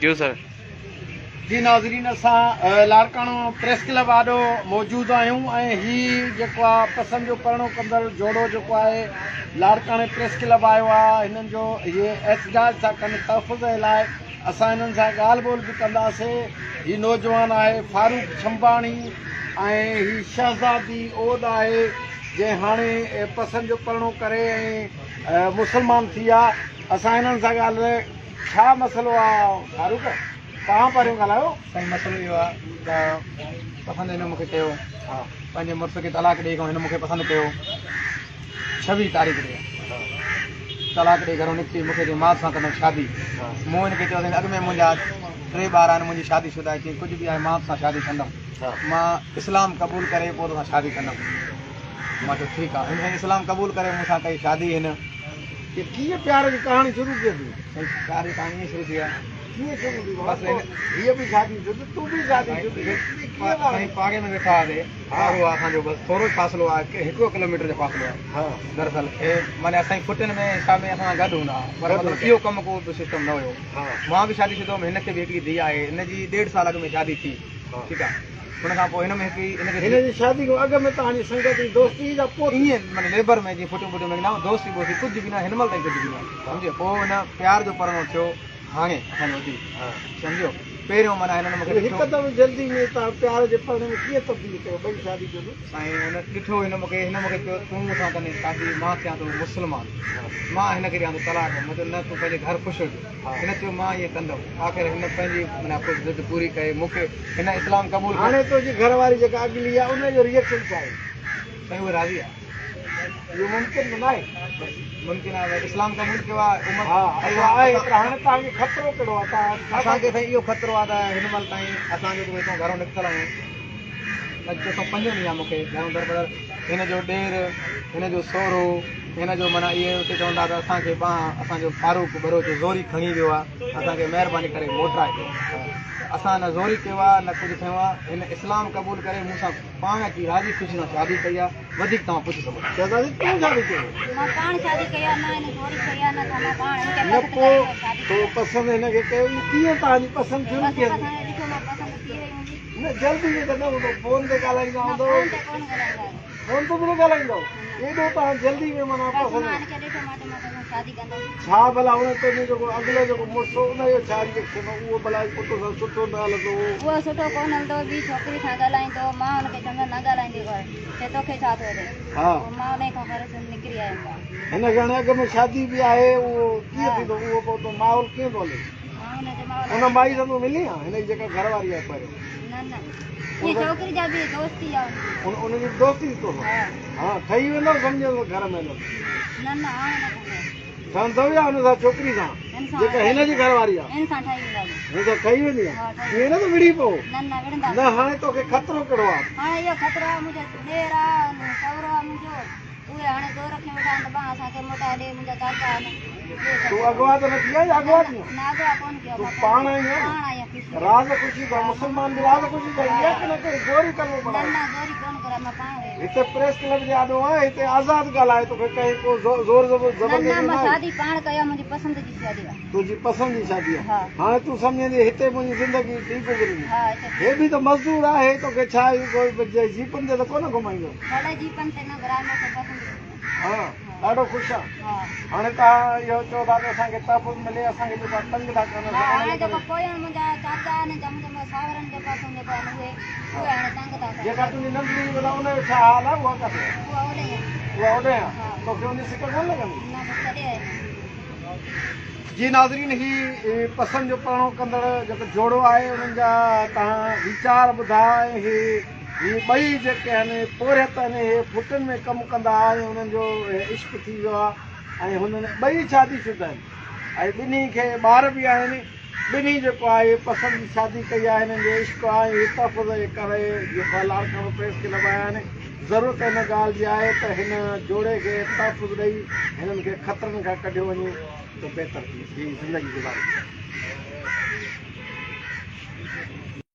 جي سر. جي ناظرين اسان لاڙڪاڻو پريس ڪلب آڏو موجود آهيون ۽ هي جيڪو آ پسند جو پرڻو ڪندڙ جوڙو جيڪو آهي لاڙڪاڻي پريس ڪلب آيو آ هنن جو هي احتجاج ٿا ڪن تحفظ جي لاء اسان هنن سان ڳالهه ٻولهه به ڪنداسي هي نوجوان آهي فاروق ڇنباڻي ۽ هي شهزادي اوڏ آهي جنهن هاڻي پسند جو پرڻو ڪري ۽ مسلمان ٿي آ اسان هنن سان ڳالهه ڇا مسئلو آ فاروق توهان پهريون ڳالهايو. سائين مسئلو اهو آ ته پسند هن مونکي ڪيو پنهنجي مڙس کي طلاق ڏئي کان هن مونکي پسند ڪيو ڇويهه تاريخ تي طلاق ڏئي گهرو نڪتي مونکي چئي مان سان ڪندم شادي مون هن کي چيو سائين اڳ ۾ منهنجا ٽي ٻار آهن منهنجي شادي شده آهي چئي ڪجهه به آهي مان سان شادي ڪندم مان اسلام قبول ڪري پوء توسان شادي ڪندم مان چيو ٺيڪ آ هن سائين اسلام قبول ڪري مون سان ڪئي شادي هن ڪي ڪيئن پيار جي ڪهاڻي شروع ڪيئن ٿي؟ سائين پيار جي ڪهاڻي ائين شروع ٿي آ. ڪيئن شروع ٿي؟ بس هن هيء به شادي شده تون به شادي شده ڪيئن ڪهاڻي؟ سائين پاڙي ۾ ويٺا هئاسي پاڙو آ اسان جو بس ٿورو ئي فاصلو آ هڪڙو ڪلوميٽر جو فاصلو آ دراصل هي معني اسان جي ڦٽن ۾ حساب ۾ اسان سان گڏ هوندا ها پر مطلب اهو ڪم ڪو به سسٽم نه هيو مان به شادي شده هيم هن کي به هڪڙي ڌيء آهي هن جي ڏيڍ سال اڳ ۾ شادي ٿي ٺيڪ آ ان کان پوء هن ۾ هڪ هن کي هن جي شادي کان اڳ ۾ توهان جي سنگت ۽ دوستي يا پوء ٿي؟ ائين معني ليبر ۾ جيئن ڦٽيون ٻٽيون ۾ نه دوستي ٻوستي ڪجهه به نه هن مهل تائين ڪجهه به نه سمجهيو پوء هن پيار جو پرڻو ٿيو هاڻي اسان جو اچي سمجهيو پهريون معنيٰ هنن مونکي ڏٺو هڪدم جلدي ۾ توهان پيار جي پرڻي ۾ ڪيئن تبديل ڪيو ٻئي شادي ڪيو ته؟ سائين هن ڏٺو هن مونکي هن مونکي چيو تون مون سان ڪندين شادي مان ٿيان ٿو مسلمان مان هن کي ڏيان ٿو طلاق مون چيو نه تون پنهنجي گهر خوش هج هن چيو مان ائين ڪندم آخر هن پنهنجي معنيٰ ڪجهه ضد پوري ڪئي مون کي هن اسلام قبول ڪيو. هاڻي تنهنجي گهر واري جيڪا اڳلي آهي ان جو ريئڪشن ڇا آهي؟ سائين اهي راضي آهي. اهو ممڪن ته ناهي. ممڪن آهي ڀائي اسلام قبول ڪيو آهي امت ها اهو آهي پر هاڻي توهان کي خطرو ڪهڙو آهي توهان ڇا ٿا اسان کي سائين اهو خطرو آهي ته هن مهل تائين اسان جيڪو هتان گهرو نڪتل آهيون اڄ چوٿون پنجون ڏينهن آهي مون کي گهرو دربدر هن جو ڏير هن جو سهرو هن جو معنيٰ اهي اتي چون ٿا ته اسان کي ٻانهن اسان جو فاروق ٻروچ زوري کڻي ويو آهي اسان کي مهرباني ڪري موٽرائي ڏيو. اسان نه زوري ڪيو آ نه ڪجهه کنيو آ هن اسلام قبول ڪري مون سان پاڻ اچي راضي خوشي سان شادي ڪئي آ وڌيڪ توهان پڇي سگهو ٿا. شهزادي تون شادي ڪيو؟ مان پاڻ شادي ڪئي آ نه هن زوري ڪئي آ نه ته مان پاڻ هن کي نه پسند پوء ڪري مان شادي تو ڪئي آ. پسند هن کي ڪيو اهو ڪيئن توهان جي پسند شروع بس ڪيئن ٿي؟ پسند ڏٺو مان پسند ٿي وئي هوندي. نه جلدي ۾ ته نه هوندو فون تي ڳالهائيندا نه هوندؤ. فون تي ڪونه ڳالهائيندا آهيون. فون تي به نه ڳالهائيندؤ؟ ايڏو توهان جلدي ۾ معنيٰ بس پسند. مان هن کي ڏٺو مان چيو مان توسان شادي ڪندس. ڇا ڀلا هن تنهنجو جيڪو اڳلو جيڪو مڙس هو ان جو ڇا ريئڪشن هو اهو ڀلا پٽ سان سٺو نه هلندو هو. اهو سٺو ڪونه هلندو هو ٻي ڇوڪري سان ڳالهائيندو هو مان هن کي چوندو نه ڳالهائيندي ڪر چي توکي ڇا ٿو ٿئي ها. پوء مان انهي کان گهر نڪري آيم ٻاهر. هن کي هاڻي اڳ ۾ شادي به آهي اهو ڪيئن ها. ٿيندو اهو پوء تو ماحول ڪيئن ٿو هلي. مان ان جو ماحول ان مائي سان تون ملي آن هن جي جيڪا گهر واري آهي پهريون. نه نه اها ڇوڪري جا به دوستي آ ان جي. ان جي به دوستي ٿي توسان. ها. ها ٺهي ويندو سمجهه گهر ۾ هلندو. نه نه هاڻي نه ٺهندو. ٺهندو يا ان سان ڇوڪري سان هن سان جيڪا هن جي گهر واري آ. هن سان ٺهي وينداسين. هن سان ٺهي ويندي آ. ها ٺهي ائين نه ته وڙهي پئو. نه نه وڙهنداسين. نه هاڻي توکي خطرو ڪهڙو آ. هاڻي اهو خطرو آ منهنجو ڏير آ سهرو آ منهنجو اهي هاڻي زور رکيون ويٺا آهن ته ٻانهن اسان کي موٽائي ڏي منهنجا چاچا آهن. تون اغوا ته نه ٿي آهين يا اغوا ٿي آهين؟ نه اغوا ڪونه ٿيو تون پاڻ آئي آهين نه؟ راز خوشي سان مسلمان به راز خوشي سان ايندي آهي ڪي نه ڪوئي زوري ڪلمو پڙهائي؟ نه نه زوري ڪونه ڪرائي مان پاڻ وئي هيس. هتي پريس ڪلب جي آڏو آهين هتي آزاد ڳالهاء توکي ڪنهن ڪو زور زبردستي نه نه مان ناهي. شادي پاڻ ڪئي آهي منهنجي پسند جي شادي آهي. تنهنجي پسند جي شادي آهي هاڻي تون سمجهين ٿي هتي منهنجي زندگي ٿي گذرندي. ها هتي هي به ته مزدور آهي توکي ڇا جيپن تي ته ڪونه گهمائيندو. ڀلي جيپن تي نه گهرائي مون کي پسند جي. ها ڏاڍو خوش آهيان. هاڻي توهان اهو چئو ٿا ته اسان کي تحفظ ملي، اسان کي جيڪو آهي تنگ ٿا ڪن ها اسان ان هاڻي جي جيڪو ڪري. پويان منهنجا چاچا آهن جا منهنجا ساهرن جي پاسون جيڪو آهن اهي اهي هاڻي تنگ ٿا ڪن. جيڪا تنهنجي ننڍڙي هئي ڀلا ان جو ڇا حال آهي اها ڪٿي آهي؟ اها اوڏي آهي. اها اوڏي آهي ها. توکي ان جي سڪ ڪونه لڳندي؟ نه بس ڇڏي آيم. جي ناظرين هي پسند جو پرڻو ڪندڙ جيڪو جوڙو آهي انهن جا توهان ويچار ٻڌا ۽ هي هي ٻئي جيڪي آهن پورهيت آهن اهي ڦٽن ۾ ڪم ڪندا ها ۽ انهن جو عشق ٿي ويو آهي ۽ هنن ٻئي شادي شده آهن ۽ ٻنهي کي ٻار به آهن ٻنهي جيڪو آهي پسند جي شادي ڪئي آهي هنن جو عشق آهي ۽ تحفظ جي ڪري جيڪو آهي لاڙڪاڻو پريس ڪلب آيا آهن ضرورت ان ڳالهه جي آهي ته هن جوڙي کي تحفظ ڏئي هنن کي خطرن کان ڪڍيو وڃي ته بهتر ٿي زندگي گذاري.